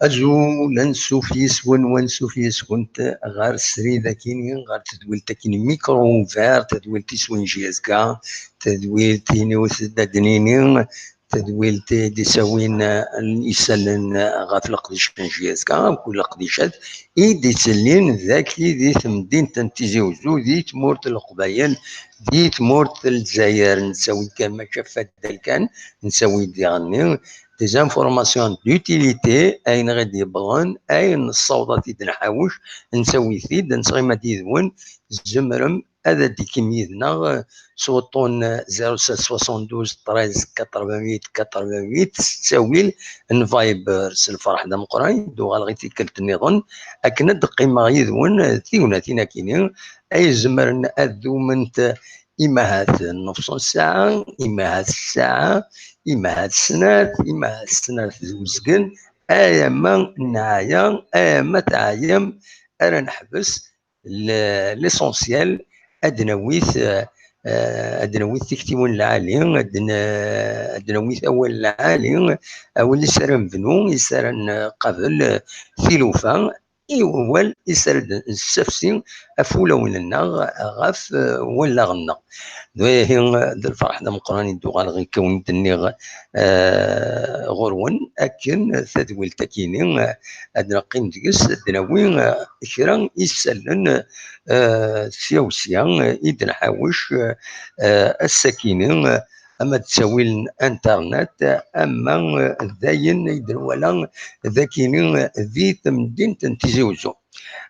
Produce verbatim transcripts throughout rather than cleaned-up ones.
Azul, ansuf yis-wen, wansuf yis-went ɣer srid akini, ɣer tedwilt akini Micro Ouvert, tadwilt iswin J S K, tadwilt iniwet ad d-nini, tadwilt i d-isawin, eh, isallen, eh, ɣef leqdic n J S K, mkul leqdicat, i d-ittellin daki di temdint n Tizi Uzzu, di tmurt n Leqbayel, di tmurt n Lezzayer, nettawi kan mačči ɣef waddal kan, nettawi-d diɣenni des informations d'utilité, ayen i ɣ-d-yewwḍen, ayen nessaweḍ ad t-id-nḥawec, nettawi-t-id, nettɣima-d yid-wen, tzemrem ad d-tikim yid-neɣ, eh, s wuṭṭun, eh, zéro sept soixante-douze treize quatre-vingt-huit quatre-vingt-huit, s ttawil n Viber. S lferḥ d ameqqran i d-uɣaleɣ i tikkelt nniḍen akken ad d-qqimeɣ yid-wen, eh, tignatin akini ay izemren ad dument, eh, imahat nefṣ ssaɛa, imahat ssaɛa, imahat snat, imahat snat d uzgen, ayama neɛya, ayama teɛyam, ara neḥbes. Le-, l'essentiel, ad d-nawit, eh, eh, ad d-nawit tiktiwin lɛali, ad d-n-, ad d-nawit awal lɛali, awal is ara nebnu, is ara nqabel, eh, tilufa, i wawal is ara d-nessafsi ɣef wulawen-nneɣ, ɣef, eh, wallaɣ-nneɣ. D ihi, eh, d lferḥ d ameqqran i d-uɣaleɣ i kawen-d-nniɣ, eh, ɣur-wen, akken tadwilt akini, eh, ad neqqim deg-s, ad d-nawi, eh, kra isallen, eh, sya u sya, eh, i d-nḥawec, eh, eh, ass-akini, eh, ama d ttawil n internet, eh, ama, eh, d ayen i d-nwala d akini, eh, di temdint n Tizi Uzzu.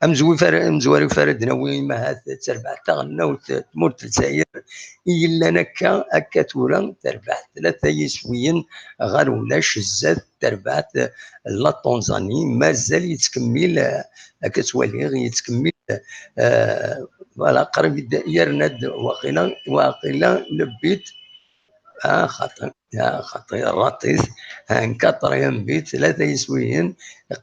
Amezwif ara, amezwar uf ara d-nawi imahat d tarbaɛt taɣelnawt n tmurt n Lezzayer i yellan akka, akka tura terbeḥ tlata yiswiyen ɣer ulac zdat terbaɛt n la Tanzanie. Mazal yettkemmil, eh, akka ttwaliɣ, yettkemmil, eh, voilà, qrib i d-, yerna-d waqila, waqila le but, ah, xaṭi, ah, xaṭi, raṭit, un quatrième but, tlata yiswiyen,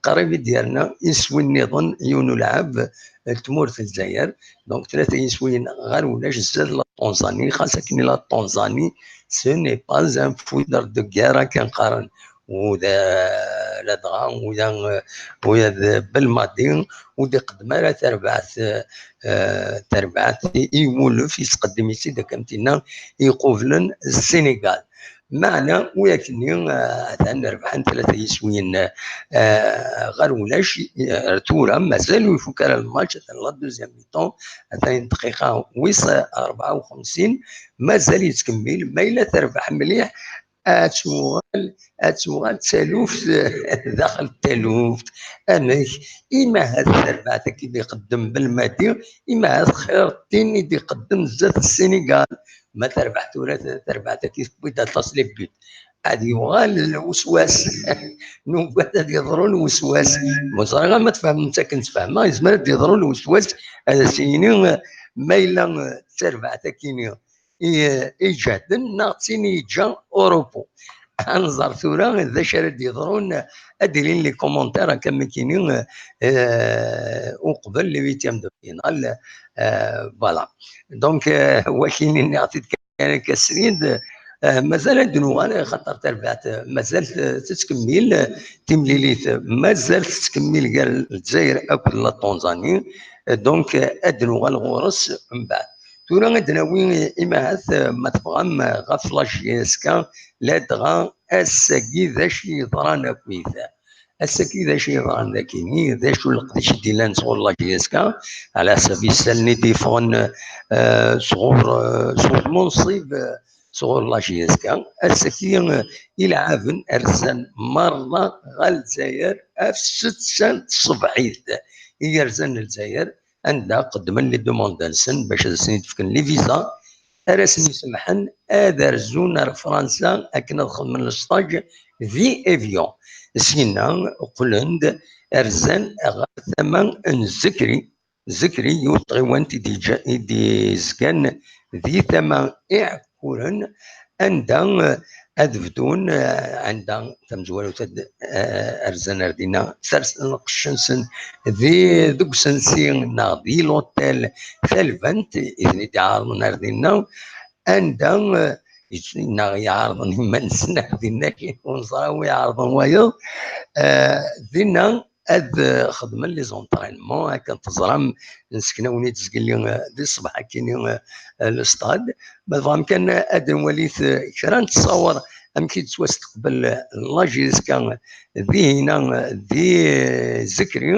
qrib i d-yerna iswi nniḍen, yiwen ulɛab, eh, n tmurt n Lezzayer. Donc, tlata yiswiyen ɣer ulac zdat la Tanzanie, xas akken la Tanzanie, ce n'est pas un foudre de guerre, akken qqaren. U d, ladɣa, u d, u d Belmadi, ur d-iqeddem ara tarbaɛt, eh, tarbaɛt i, i wulef, yettqeddem-itt-id, akka am tinna, iqublen Ssinigal. Meɛna, u akkenni, eh, atan rebḥen tlata yiswiyen, eh, ɣer ulac, eh, ar tura, mazal ur ifuk ara lmatch, atan la deuxième mi-temps, atan dqiqa wis rebɛa u xemsin, mazal yettkemmil, ma yella terbeḥ mliḥ, ad tuɣal, ad tuɣal d taluft daxel n taluft. Amek? Imahat terbaɛt-agi i d-iqeddem Belmadi, imahat xir tin i d-iqeddem zdat Ssinigal. Ma terbeḥ tura terbaɛt-agi, tewwi-d aṭas les buts. Ad yuɣal lweswas. Nugad ad yeḍru lweswas. Ur ẓriɣ ma tfehmem akken tfehmeɣ, yezmer ad yeḍru lweswas, ad as-yini ma yella d tarbaɛt-akini i, i iǧehden, neɣ d tin i yeǧǧa urupu. Ad nẓer tura d acu ara d-yeḍrun, ad d-ilin les commentaires, akka am nekkini, eh, uqbel les huitièmes de finale, eh, voilà. Donc, eh, wakini nniɣ-t-id kan akka srid, eh, mazal ad d-nuɣal, xaṭer tarbaɛt, eh, mazal t-, tettkemmil, eh, timlilit, eh, mazal tettkemmil gar Lezzayer akked la Tanzanie. Eh, donc, eh, ad d-nuɣal ɣur-s mbeɛd. Tura ad d-nawi, eh, imahat, eh, ma tebɣam, eh, ɣef la J S K, ladɣa ass-agi d acu yeḍran akkit. Ass-agi d acu yeḍran dagini, d acu leqdic i d-illan sɣur la J S K, ɛla ḥsab isallen i d-yeffɣen, eh, sɣur, eh, sɣur lmunṣib, eh, sɣur la J S K. Ass-agi, eh, ilɛaben rzan merra ɣer Lezzayer ɣef setta n tṣebḥit. I yerzan Lezzayer, anda qeddmen les demandes-nsen bac ad asen-id-fken les visas, ara asen-isemḥen ad rzun ar Fransa akken ad xedmen le stage di Évian. Syenna qqlen-d, rzan ɣer tama n Zekri. Zekri, yiwet n tɣiwant i d-yeǧǧa-, i d-yezgan di tama Iɛekkuren, anda, eh, ad bdun, eh, anda tamezwarut ad, eh, rzan ar dinna, sersen lqecc-nsen di, deg usensi neɣ di l'hôtel Talbant, i ten-id-iɛerḍen ar dinna, anda, eh, neɣ iɛerḍen iman-nsen ar dinna, ur neẓri wi iɛerḍen wayeḍ. Dinna ad xedmen les entraînements, akken teẓram, nseknawen-id zgelli di ṣṣbeḥ akkin le stade. Ma tebɣam kan ad nwalit kra n ttṣawer amek i d-tettwasteqbel la J S K dihina di Zekri,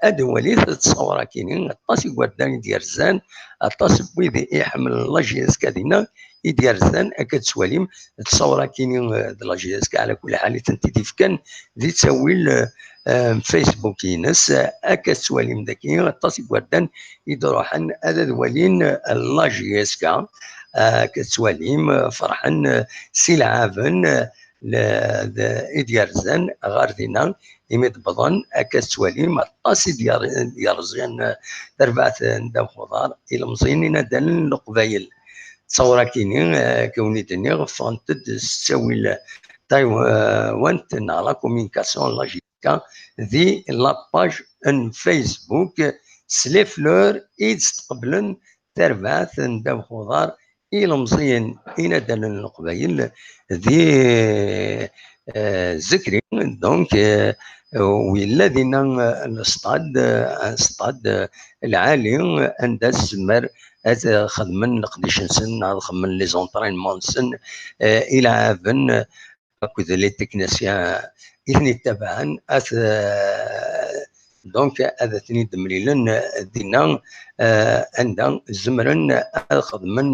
ad nwalit ttṣawer akkin, aṭas n igerdan i d-yerzan, aṭas n wid iḥemmlen la J S K dinna i d-yerzan. Akka tettwalim ttṣawer akkin d la J S K, ɛla kulli ḥal i tent-id-ifkan di ttawil n Facebook-ines. Akka tettwalim dagi aṭas n igerdan i d-ruḥen ad ad walin la J S K. Akka tettwalim ferḥen s ilɛaben i d-yerzan ɣer dinna, imi d-wwḍen. Akka tettwalim aṭas i d-yerẓan tarbaɛt n ddabex uḍar ilemẓiyen inaddalen n Leqbayel. Ttṣawer akkin, akka wen-d-nniɣ, ffɣent-d s ttawil taywant neɣ la communication n la J S K di la page n Facebook s les fleurs i d-steqblen tarbaɛt n ddabex uḍar ilemẓiyen inaddalen n Leqbayel di Zekri. Donc, u yella dinna le stade, un stade lɛali anda tzemmer ad xedmen leqdic-nsen, ad xedmen les entraînements-nsen, ilɛaben akked les techniciens i ten-ittabaɛen, at, donc ad ten-id-mlilen dinna, anda zemren ad xedmen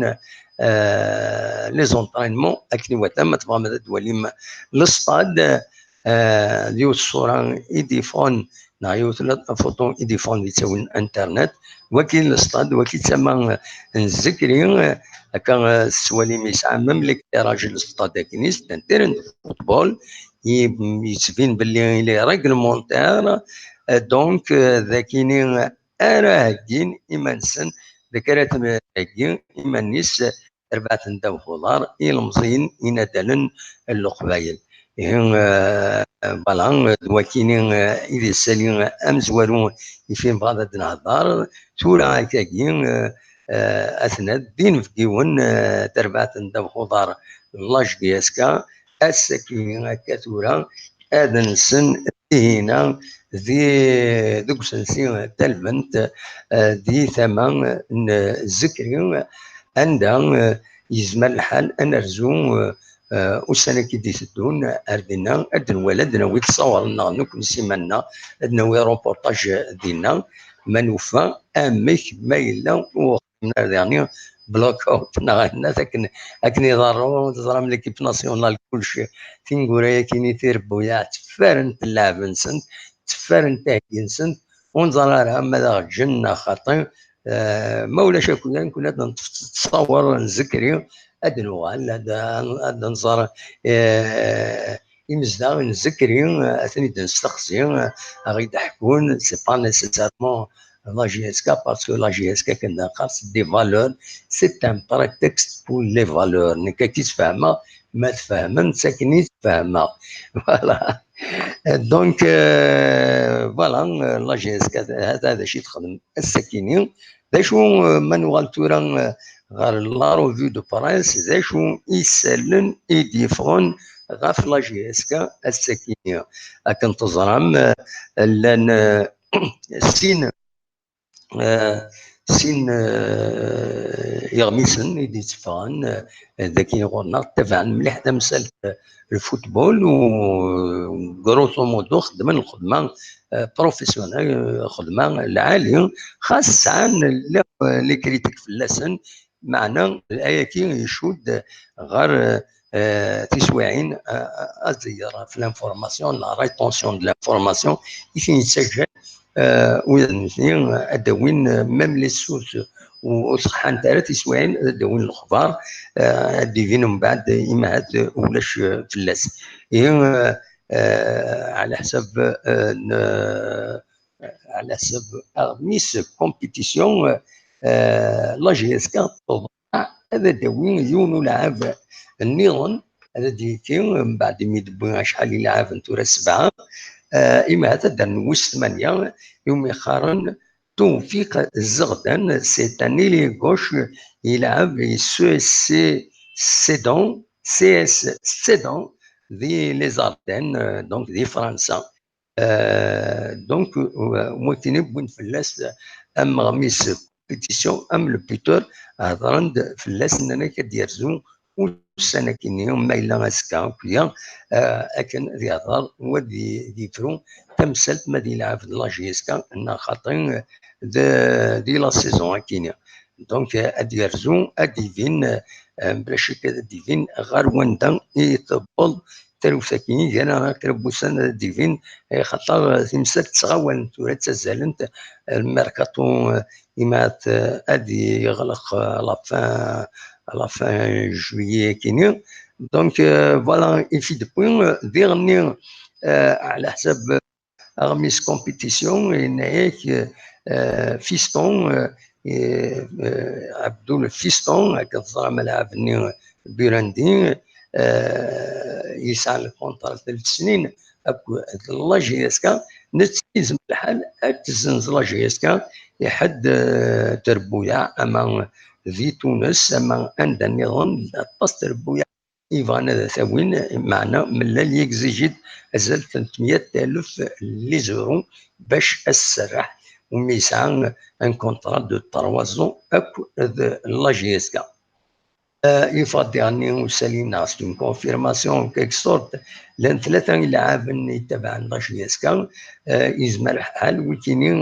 les entraînements akken iwata. Ma tebɣam ad twalim le stade, d yiwet ṣṣura i d-yeffɣen neɣ yiwet la photo i d-yeffɣen di ttawil n internet. Waki le stade, waki d tama n Zekri. Akka tettwalim yesɛa même l'éclairage le stade akkin, c'est un terrain de football, yettbin belli il est réglementaire. Donc d akkin ara heggin iman-nsen, d akka ara theggi iman-is terbaɛt n ddabex uḍar ilemẓiyen inaddalen n Leqbayel. Ihi, voilà, d wakini i d isali amezwaru i fi nebɣa ad d-nehder. Tura akkagi, atna d inebgiwen, terbaɛt n ddabex uḍar, la J S K, ass-agi akka tura ad nsen dihina di, deg usensi Talbent, di tama n Zekri, anda yezmer lḥal ad nerzu ussan-agi d-iteddun ar dinna, ad nwali, ad nawi ttṣawren-nneɣ nekkni s iman-nneɣ, ad nawi reportage dinna, ma nufa amek ma yella uxedmen ar diɣni blackout neɣ ahat akken, akken iḍerru, teẓram l'équipe nationale kullec tineggura-agi-ni tirebbuyaɛ tteffarent lleɛb-nsent, tteffarent aheggi-nsent, ur neẓri ara ma d aɣ-ǧǧen neɣ xaṭi. Ma ulac akk, nekkni ad neṭṭef ttṣawer n Zekri, ad nuɣal ad, ad nẓer imezdaɣ n Zekri, ad ten-id-nesteqsi, ad ɣ-id-ḥkun, c'est pas nécessairement la J S K, parce que la J S K, akken d-neqqar, c'est des valeurs, c'est un prétexte pour les valeurs. Nekk akka i tt-fehmeɣ, ma tfehmem-tt akken i tt-fehmeɣ. Voilà. Donc, voilà, la J S K, hada d acu i texdem ass-akini. D acu, ma nuɣal tura ɣer la revue de presse, d acu isallen i d-yeffɣen ɣef la J S K ass-akini? Akken teẓram, llan sin, sin iɣmisen i d-itteffɣen dagi ɣur-neɣ, ttabaɛen mliḥ tamsalt n lfutbol, u grosso modo xeddmen lxedma professionnelle, xedma lɛali, xas sɛan les critiques fell-asen, meɛna ayagi icudd ɣer tiswiɛin, ad ẓeyyer ɣef l'information, la rétention de l'information i ten-yettaǧǧan wid nutni ad d-awin même les sources ur ṣeḥḥant ara tiswiɛin, ad d-awin lexbar, ad d-ibin mbeɛd imi ahat ulac fell-as. Ihi, ɛla ḥsab n ɛla ḥsab aɣmis compétition, la J S K teḍmeɛ ad d-tawi yiwen ulɛab nniḍen, ad d-yekki mbeɛd imi d-tewwi acḥal n yilɛaben tura, sebɛa, imi ahat ad d-rren wis tmanya, iwumi qqaren Tewfiq Zeɣdan, c'est un ailier gauche, yelɛeb i S S C Sedan, C S Sedan, di les Ardennes, euh, donc di Fransa. Euh, donc, euh, win wwin fell-as am aɣmis compétition, am le buteur, hedren-d fell-as, nnan-ak ad d-yerzu ussan-akini, ma yella azekka akk-ya, euh, akken ad yehder u ad y-, ad yefru tamsalt ma ad yelɛeb d la J S K neɣ xaṭi, euh, d, di la saison akini. Donc, euh, ad yerzu, ad d-ibin, euh, bla ccek ad d-ibin ɣer wanda i tewweḍ taluft-agi, gar-aneɣ kra n wussan ad d-ibin, eh, xaṭer, eh, timsal ttɣawalent tura, ttazzalent, eh, lmerkaṭu, eh, imat, eh, ad yeɣleq, eh, la fin, la fin juillet akini. Donc, eh, voilà, i fi d-wwi, eh, diɣenni, eh, ɛla ḥsab, eh, aɣmis compétition, yenna-yak, eh, Fiston, eh, eh, eh, Abdul Fiston, akken teẓram alɛab-nni Burandi, eh, yesɛa lkuntra n tlata snin akked la J S K, netta yezmer lḥal ad tezzenz la J S K i ḥedd, eh, trebbuyaɛ, ama di Tunes, ama anda nniḍen, aṭas trebbuyaɛ yebɣan ad t-awin, meɛna mella yegzijit azal n tmeyya alef n les euros bac ad s-serreḥ, umi yesɛa un contrat de trois ans akked la J S K. Euh, yeffeɣ-d diɣenni usali-nneɣ, c'est une confirmation en quelque sorte. Llan tlata ilɛaben yettabaɛen la J S K, euh, yezmer lḥal wikini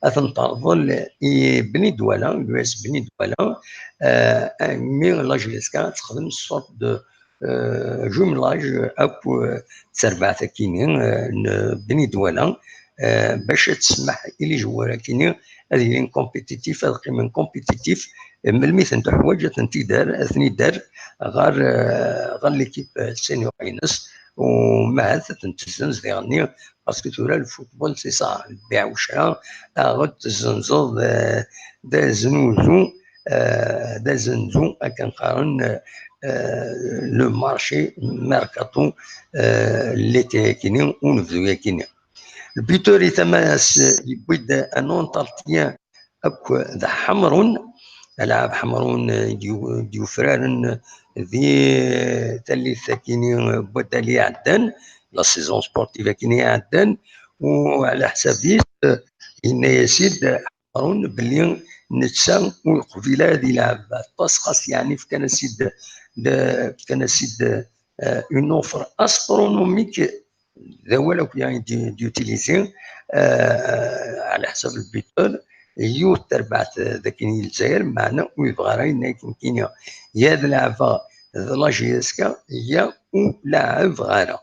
ad ten-terḍel i Bni Douala, l'U S Bni Douala, euh, mi la J S K texdem sorte de, euh, jumelage akk, euh, d terbaɛt-akini, euh, n Bni Douala, euh, bac ad tsemmeḥ i les joueurs-akini ad ilin compétitifs, ad qqimen compétitifs, euh, melmi i ten-teḥwaǧ ad ten-id-terr, ad ten-id-terr ɣer, euh, ɣer l'équipe, euh, senior-ines, u mahat ad ten-tezzenz diɣenni, parce que tura le football c'est ça, lbiɛ u ccra, aɣ-d tezzenzeḍ, euh, d aznuzu, euh, d azenzu, akken qqaren, euh, le marché mercato, euh, l'été-akini, unebdu-yakini. Le buteur i tama-s yewwi-d un entretien akk d Ḥemrun, alɛab Ḥemrun, euh, d-yu-, d-yufraren di tallit-akini, euh, n waddal iɛeddan, la saison sportive-akini iɛeddan, u ɛla ḥsab-is, euh, yenna-yas-id Ḥemrun belli netta ur yeqbil ara ad yelɛeb aṭas, xas yeɛni fkan-as-id, fkan-as-id, euh, une offre astronomique, d awal akk-ya i d-, d-utiliser, euh, ɛla ḥsab le buteur, yiwet terbaɛt d akin i Lezzayer, meɛna ur yebɣi ara yenna akken kini, ya ad leɛbeɣ d la J S K, ya ur leɛbeɣ ara.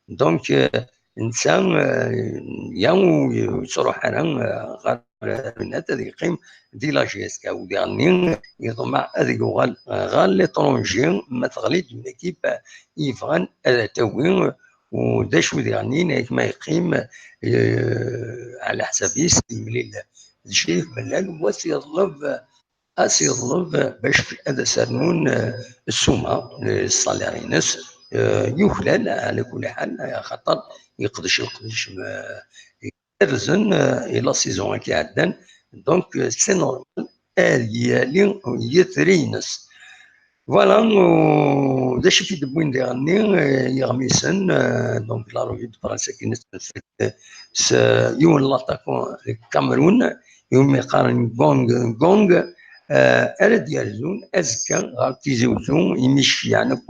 Donc, euh, netta, euh, ya ur yettruḥ ara, euh, ɣer Rennes, ad yeqqim di la J S K, u diɣenni yeḍmeɛ ad yuɣal ɣer l'étranger ma teɣli-d une équipe i yebɣan ad t-tawi, u d acu diɣenni, nekk ma yeqqim, eh, ɛla ḥsab-is, yemlil d Crif Mellal, u ad s-yeḍleb, ad s-yeḍleb bac ad as-rnun, eh, ssuma, eh, salaire-ines, eh, yuklal, ɛla kulli ḥal, axaṭer yeqdec leqdic, eh, igerrzen, eh, i la saison-agi iɛeddan. Donc, eh, c'est normal ad yali yitri-ines. Voilà, u d acu i d-wwin diɣenni, eh, yiɣmisen, eh, donc la revue de presse akken i s-, s yiwen n l'attaquant deg Cameroun, iwumi qqaren Gong Gong, eh, ara d-yerzun azekka ɣer Tizi Uzzu, imi ceyyɛen akk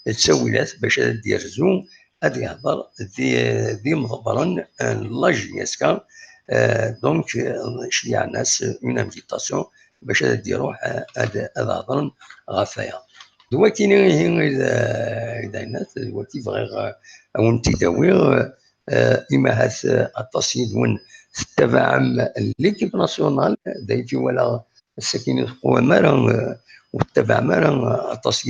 ttawilat bac ad d-yerzu, ad yehder d, d imḍebbren n la J S K, euh, donc, euh, ceyyɛen-as une invitation bac ad d-iruḥ, euh, ad, ad hedren ɣef waya. D wakini ihi i d, euh, i d ayennat, d waki bɣiɣ, euh, ad wen-t-id-awiɣ, euh, imi ahat, euh, aṭas yid-wen tettabaɛem l'équipe nationale, d ayagi walaɣ ass-agi ur teqwam ara, euh, ur tettabaɛem ara, euh, aṭas